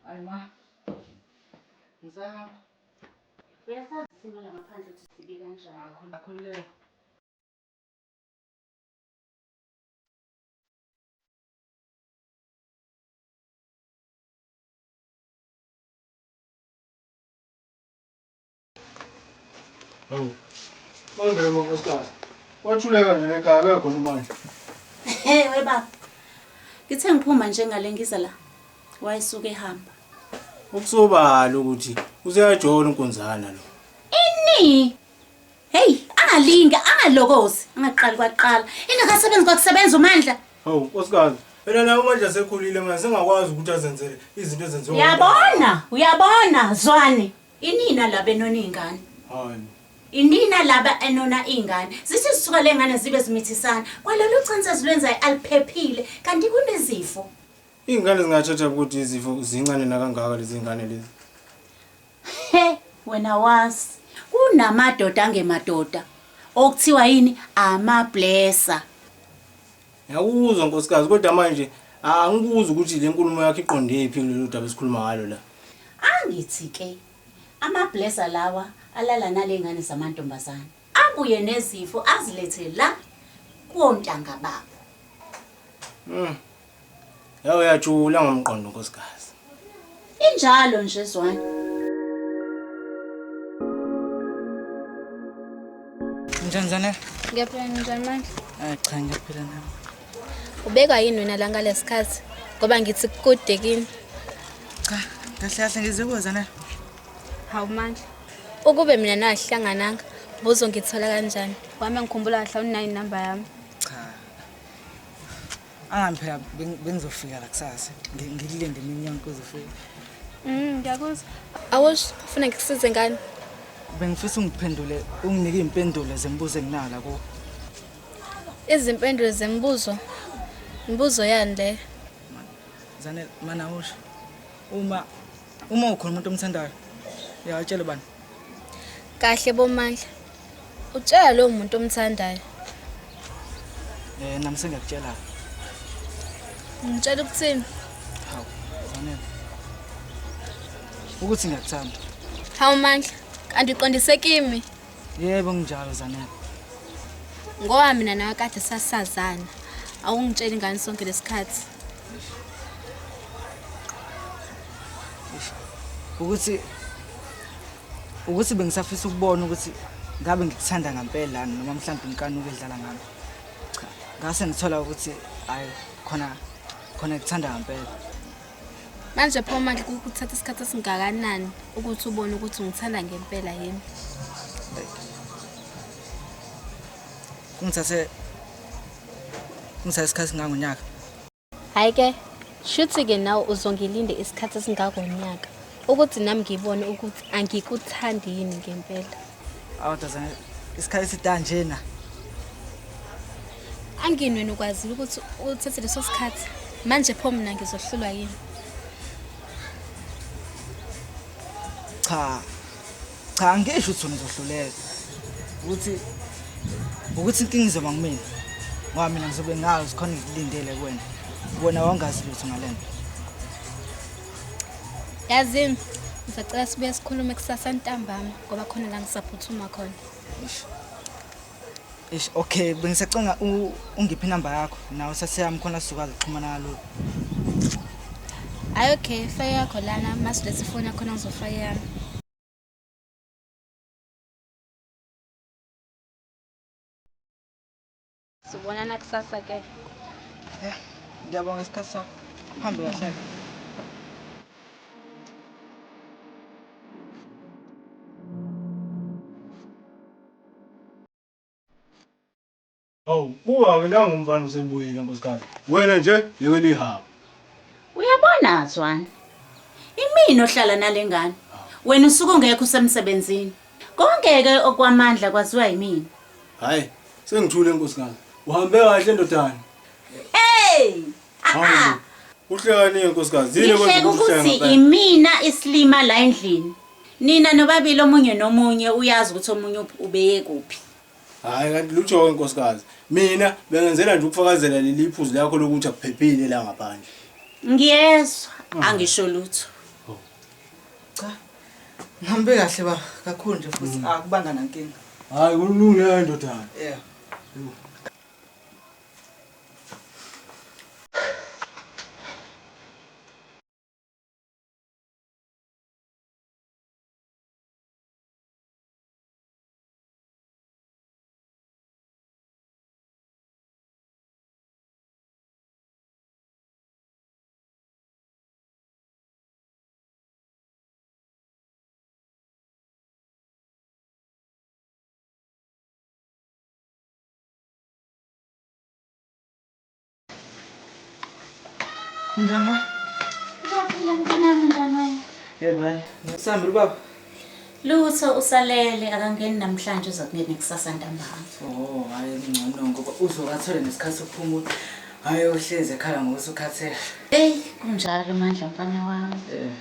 Hayi ma. Ngisahamba. Uyasazi isimo la ngaphandle ukuthi sibi kanjani. Akhululeka. Hawu. Manje nkosikazi. Wathuleka nje ekhaya akekho manje. Hey we baba. Ngithe ngiphuma nje ngale ngiza la. Wayesuke ehamba. Okusobala ukuthi useyajola unkunzana lo. Ini? Hey, angalingi, angalokozi, angaqali kwaqala. Ingakasebenzi kwakusebenza uMandla. Hawu nkosikazi. Phela naye uMandla sekhulile manje sengakwazi ukuthi azenzele izinto ezenziwa. Uyabona, uyabona Zwane. Inina laba enona iy'ngane. Hayi. Inina laba enona iy'ngane. Zithi zisuka le ngane zibe zimithisana. Kwalolu cansi ezilwenzayo aliphephile kanti kunezifo. Iy'ngane zingathatha ukuthi izifo zincane nakangaka lezi ngane lezi. He, wena wazi. Kunamadoda angemadoda. Okuthiwa yini? Amablesser. Ngiyakuzwa nkosikazi kodwa manje angikuzwa ukuthi le nkulumo yakho iqonde phi kulolu daba esikhuluma ngalo la. Angithi ke amablesser lawa alala nalengane zamantombazane. Abuye nezifo azilethe la kuwontanga babo. Yawe uyajula ngomqondo nkosikazi. Injalo nje Zwane. Njani Zanele? Ngiyaphila njani manje? Ah cha ngiyaphila nami. Ubekwa yini wena la ngalesikhathi? Ngoba ngithi kukude kimi. Cha, kahle kahle ngizibuza Zanele. Hawu Mandla. Ukube mina nawe sihlangananga, ubuzongithola kanjani? Wami ngikhumbula kahle awunayo inamba yami. Cha. Angami phela bengizofika la kusasa. Ngikulinde imini yonke uzofika. Ngiyakuzwa. Awusho, ufuna ngikusize ngani? Bengifisa ungiphendule, unginike iy'mpendulo zemibuzo enginayo la kuwe. Izimpendulo zemibuzo? Imibuzo yani leyo? Zanele, mana awusho. Uma ukhona umuntu omthandayo, uyawatshela ubani? Kahle boMandla. Utshela lowo muntu omthandayo. Nami sengiyakutshela. Ngitshela ukuthini? Hawu, Zanele. Ukuthi ngiyakuthanda. Hawu Mandla, kanti uqondise kimi? Yebo nginjalo Zanele. Ngoba mina nawe kade sasazana. Awungitsheli ngani sonke lesikhathi? Ukuthi bengisafisa ukubona ukuthi ngabe ngikuthanda ngempela noma mhlawumbe inkanuko edlala ngami. Cha, ngase ngithola ukuthi hayi khona khona ngikuthanda ngempela. Manje pho Mandla kukuthatha isikhathi esingakanani ukuthi ubone ukuthi ungithanda ngempela yini? Kungithathe isikhathi esingangonyaka. Hayi ke, shuthi ke nawe uzongilinde isikhathi esingangonyaka ukuthi nami ngibone ukuthi angikuthandi yini ngempela. Awu Dazane, isikhathi eside njena. Angini wena ukwazile ukuthi uthathe leso sikhathi. Manje pho mina ngizohlulwa yini? Cha. Cha angisho ukuthi uzohluleka. Ukuthi inkinga izoba ngimina. Ngoba mina ngizobe ngazi khona ngilindele kuwena. Wena wangazi lutho ngalento. Yazini, ngisacela sibuye sikhulume kusasa ntambama ngoba khona la ngisaphuthuma khona. Eish, okay, bengisacenga ungiphe inamba yakho nawe saseyami khona sizokwazi ukuxhumana kalula. Hayi okay, fake yakho lana masilethe ifoni yakho ngizofaka yami. Sibonana kusasa ke. Ngiyabonga isikhathi sakho. Hambe kahle. Hawu, buka-ke nangu umfana usebuyile nkosikazi. Wena nje yekela ihaba. Uyabona Zwane. Imina ohlala nalengane. Wena usuke ungekho usemsebenzini. Konke ke okwamandla kwaziwa yimina. Hayi, sengithule nkosikazi. Uhambe kahle ndodana. Hey! Hawu. Uhlekani nkosikazi? Yini Ngihleka ekwenza ukuthi uhleke ukuthi ngempela? imina isilima la endlini. Nina nobabili omunye nomunye uyazi ukuthi omunye ubeye kuphi. Hayi kanti lutho ke nkosikazi. Mina bengenzela nje ukufakazela leli phuzu lakho lokuthi akuphephile la ngaphandle. Ngiyezwa, angisho lutho. Cha. Ngihambe kahle baba, kakhulu nje futhi akubanga nankinga. Hayi kulungile ndodana. Yeah. Njani? Ngiyaphila mntanami, njani wena? Yebo hayi. Ngisambile baba. Lutho usalele akangeni namhlanje, uzokungena kusasa ntambama. Oh, hayi ngcono ngoba uzokathole nesikhathi sokuphumula. Hayi uhlezi ekhala ngokuthi ukhathele. Eyi, kunjalo Mandla mfana wami. Eh.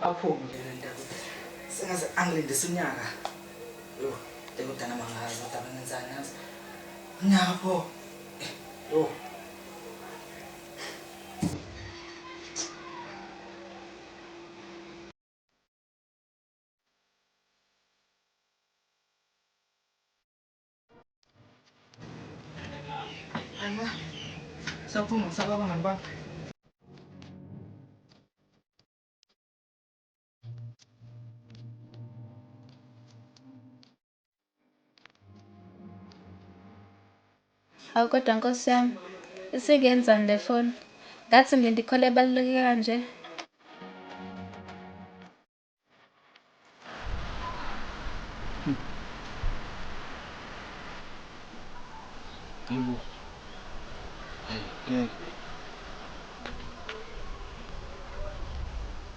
Aphume nje le ndaba. Sengaze angilindise unyaka. Yo, kodwa mangazi kodwa bengenzani yazi. Unyaka pho. Yo. Anna. Saphuma sababa ngani baba. Hawu kodwa nkosi yami, isingenzani le foni? Ngathi ngilinde ikhole ebaluleke kanje. Hayibo. Hayi, ngeke.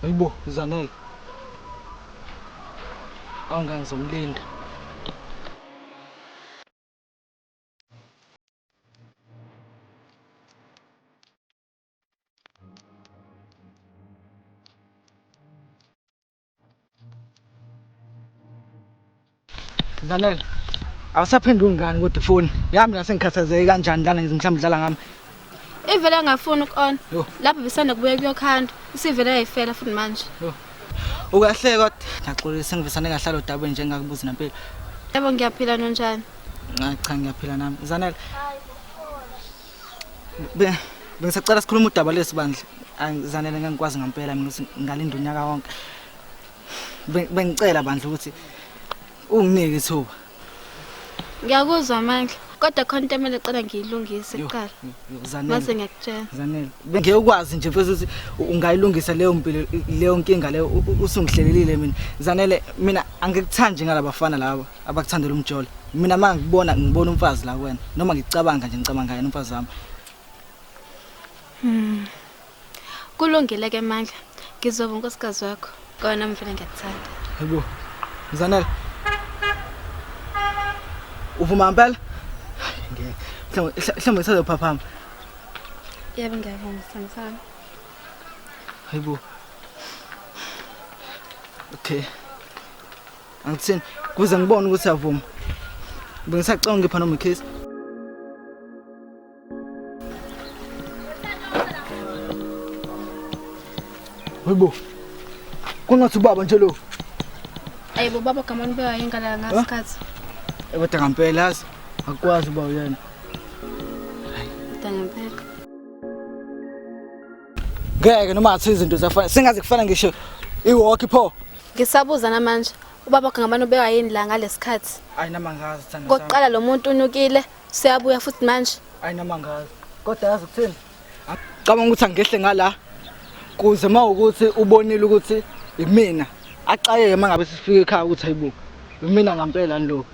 Hayibo, Zanele. Awungangizomlinda. Zanele, awusaphenduli ngani kodwa ifoni yami la sengikhathazeke kanjani lana mhlawumbe dlala ngami. Ivele angafuni uku-on. Yo. Lapho besanda kubuya kuyokhanda, isivele yayifela futhi manje. Ukahle kodwa. Ngiyaxolisa sengivisane ngahlala odabeni nje ngingakubuzi nampilo. Yebo ngiyaphila nonjani? Cha ngiyaphila nami. Zanele. Bengisacela sikhuluma udaba lesi bandla. Zanele ngangikwazi ngempela mina ukuthi ngalinda unyaka wonke. Bengicela bandla ukuthi unginike ithuba. Ngiyakuzwa Mandla, kodwa khona into emele qala ngiyilungise kuqala. Zanele. Mase ngiyakutshela. Zanele, bengeke ukwazi nje mfethu ukuthi ungayilungisa leyo mpilo leyo nkinga leyo usungihlelelile mina. Zanele, mina angikuthandi ngalabafana laba abakuthandela umjolo. Mina mangikubona ngibona umfazi la kuwena noma ngicabanga nje ngicabanga yena umfazi wami. Kulungile ke Mandla, ngizoba unkosikazi wakho. Kodwa nami vele ngiyakuthanda. Hayibo. Zanele. Uvuma ngempela? Ngeke. Mhlawumbe ngisazophaphama. Yebo ngiyavuma sithando sami. Hayibo. Okay. Angithini kuze ngibone ukuthi uyavuma. Bengisacela ngipha noma ikiss. Hayibo. Kungathi ubaba nje lo. Ayibo baba gamani beyayingala ngasikhathi. Kodwa ngempela yazi akukwazi uba uyena. Kodwa ngempela. Ngeke noma athi izinto zafana sengaze kufana ngisho iwalk pho. Ngisabuza namanje ubaba gamani ubeyayini la ngalesikhathi. Ayi namangazi thanda sami. Kokuqala lo muntu unukile, siyabuya futhi manje. Ayi namangazi. Kodwa yazi ukuthini? Cabanga ukuthi angehle ngala kuze mawukuthi ubonile ukuthi imina. Axakeke mangabe sifika ekhaya ukuthi hayibo. Imina ngempela lo.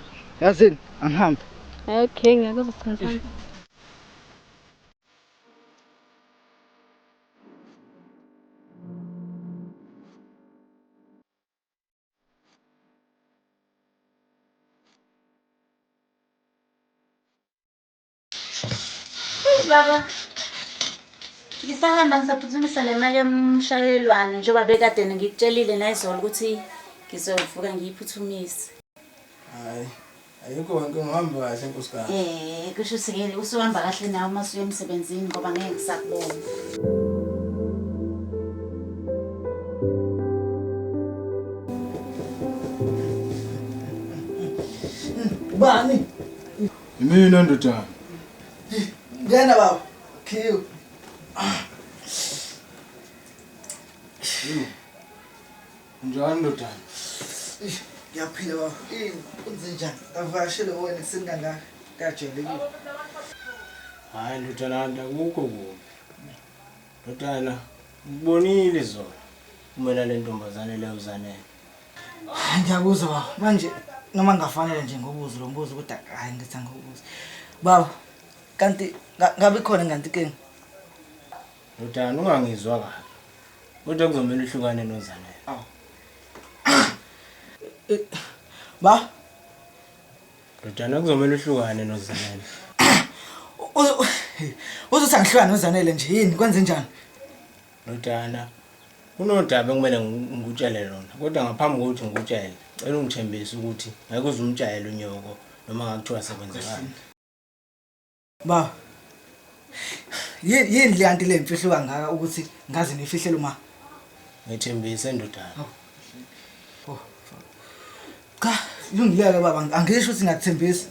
Yazini angihambe. Okay, ngiyakuzwa sithando sami. Baba. Ngisahamba ngisaphuthumisa le mali yomshayelwano njengoba bekade ngikutshelile nayizolo ukuthi ngizovuka ngiyiphuthumise. Hayi, ayikho inkinga uhambe kahle nkosikazi. Eh, kusho ukuthi-ke usuhamba kahle nawe uma usuya emsebenzini ngoba ngeke ngisakubona. Ubani? Imina ndodana. Ngena baba. Khiwe. Njani ndodana? Ngiyaphila baba. Ini unze njani? Ngavakashele wena ekuseni kangaka. Kajwayelekile. Hayi ndodana akukho kubi. Ndodana, ngibonile izolo. Umela le ntombazane leyo Zanele. Ngiyakuzwa baba. Manje noma ngafanele nje ngobuzo lo mbuzo kodwa hayi ngithi angikubuze. Baba, kanti ngabe ikhona nganti inkinga? Ndodana ungangizwa kabi. Kodwa kuzomela uhlukane noZanele. Awu. Ba, Ndodana kuzomela uhlukane noZanele. Uzothi angihlukane noZanele nje yini kwenze njani? Ndodana kunodaba ekumele ngikutshele lona kodwa ngaphambi kokuthi ngikutshele cela ungithembise ukuthi ngeke uze umtshele unyoko noma ngakuthiwa sekwenzekani. Ba. Yini le anti le mfihlo kangaka ukuthi ngaze nifihlele uma? Ngithembise ndodana. Oh. Cha, lungileke baba, angisho ukuthi ngiyakuthembisa.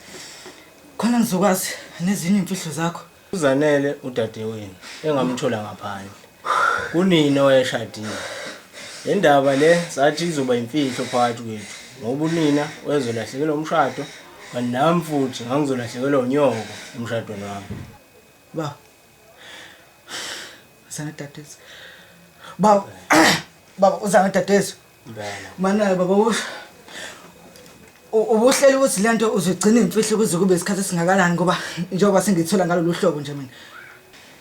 Khona ngizokwazi nezinye imfihlo zakho. UZanele udadewenu engamthola ngaphandle. Kunini owayeshadile. Le ndaba le sathi izoba imfihlo phakathi kwethu ngoba unina wayezolahlekelwa umshado kanti nami futhi ngangizolahlekelwa unyoko emshadweni wami. Ba. Uzana dadethu. Baba. Baba uzana dadethu. Impela. Mana baba usho. Ubuhlela ukuthi lento uzogcina imfihlo kuze kube isikhathi esingakanani ngoba njengoba sengithola ngalolu hlobo nje mina.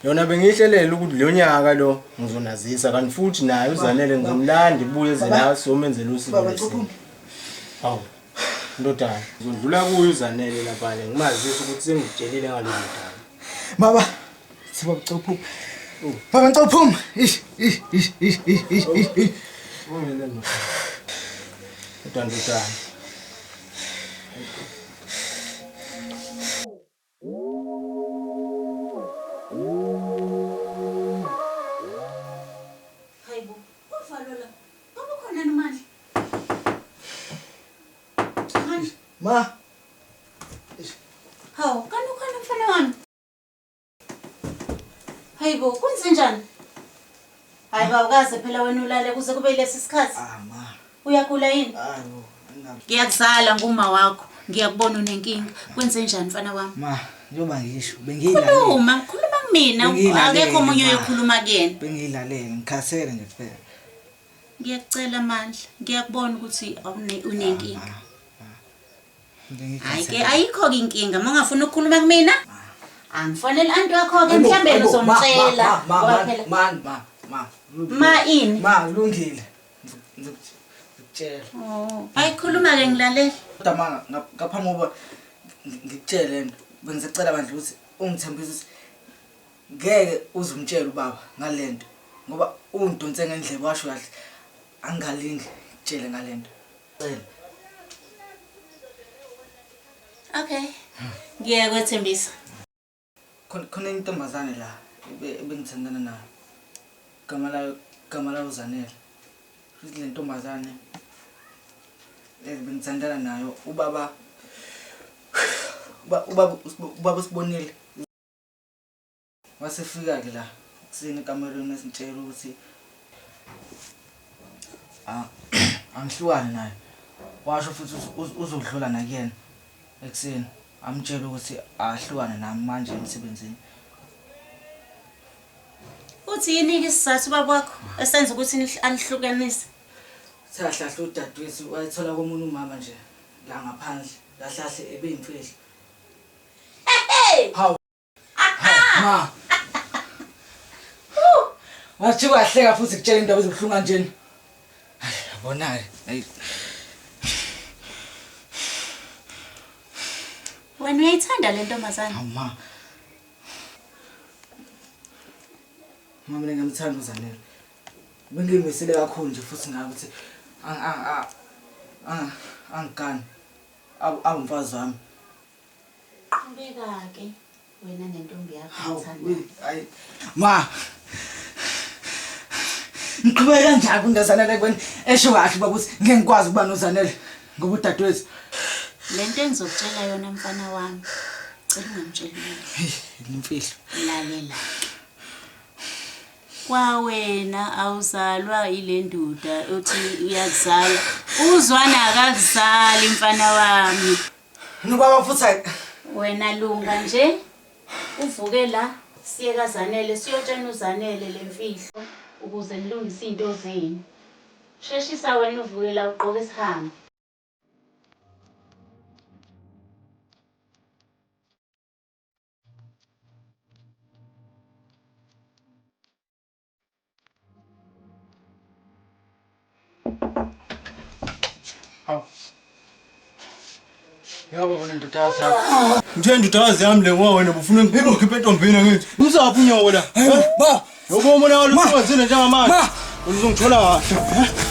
Yona bengiyihlelela ukuthi lo nyaka lo ngizonazisa kanti futhi naye uZanele ngizomlanda ibuye eze la somenzela usiko Baba lesintu. uphuma. Hawu. Ndodana, ngizodlula kuye uZanele lapha le ngimazise ukuthi sengikutshelile ngalolu daba. Baba, siba ucophuma. Baba ngicela Ish ish ish ish ish ish ish. Ungene ndodana. Kodwa ndodana. Hayibo, kuvalwa la. Ngoba ukhona nomandla. Mandla. Ma. Hawu, kanti ukhona mfana wami. Hayibo, kwenze njani? Hayi bawukaze phela wena ulale kuze kube lesi sikhathi. Ah ma. Uyagula yini? Hayibo, angabi. Ngiyakuzala nguma wakho. Ngiyakubona unenkinga. Kwenze njani mfana wami? Ma, njengoba ngisho bengiyilalele. Khuluma, khuluma kumina. Bengiyilalele, Akekho omunye ma. oyokhuluma kuyena. Bengiyilalele, ngikhathele nje kuphela. Ngiyakucela Mandla, ngiyakubona ukuthi unenkinga. Hayi ke ayikho-ke inkinga, uma ungafuni ukukhuluma kumina, angifonele anti wakho-ke mhlawumbe uzomtshela. Ngoba phela Man, ma, ma. Ma ini? Ma, kulungile. Ngizokutshela. Oh, ayikhuluma-ke ngilalela. Kodwa ma ngaphambi kokuba ngikutshele lento, bengisacela bandla ukuthi ungithembise ukuthi ngeke uze umtshele ubaba ngalento ngoba ungidonse ngendlebe washo kahle angingalingi ngikutshele ngalento. Cela. Okay. Ngiyakwethembisa. Khona intombazane la ebengithandana nayo. Gama layo gama layo uZanele. Futhi le ntombazane ebengithandana nayo ubaba ubaba ubaba usibonile. Wasefika-ke la ekuseni ekamerweni esingitshela ukuthi ah, angihlukane naye. Washo futhi ukuthi uzodlula nakuyena ekuseni amtshele ukuthi ahlukane nami manje emsebenzini. Uthi yini-ke isizathu ubaba wakho esenza ukuthi anihlukanise? Sahlahle udadewethu wayethola komunye umama nje la ngaphandle kahlahle ebeyimfihlo. Hawu. Ma. Wathi wahleka futhi kutshela indaba ezibuhlungu kanjena. Hayi, yabona-ke. Hayi. Wena uyayithanda le ntombazane? Hawu ma. Mama mina ngiyamthanda uZanele. Bengiyimisele kakhulu nje futhi ngabe ukuthi angigani awumfazi wami. Qhubeka-ke wena nentombi yakho ngithanda. Hayi ma. Ngiqhubeka kanjani kundazanele kweni esho kahle baba ukuthi ngeke ngikwazi ukuba noZanele ngoba udadewethu. Le nto engizokutshela yona mfana wami. Cela ungamtsheli muntu. Hey, imfihlo. Lalela. Kwawena awuzalwa ile ndoda othi uyakuzala. Uzwana akakuzali mfana wami. Nobaba futhi ayi Wena lunga nje uvuke la siye kaZanele siyotshena uZanele le mfihlo ukuze nilungise izinto zenu. Sheshisa wena uvuke la ugqoke sihambe. Hawu. Yabo wena ndodakazi yakho. Ngithe ndodakazi yami le ngoba wena ubufuna ngikhiphe entombini ngithi. Umsaphi unyoko la? Ba, Yobo umonakalo Ma! usuwenzile njengamanje. Ma! Wena uzongithola kahle.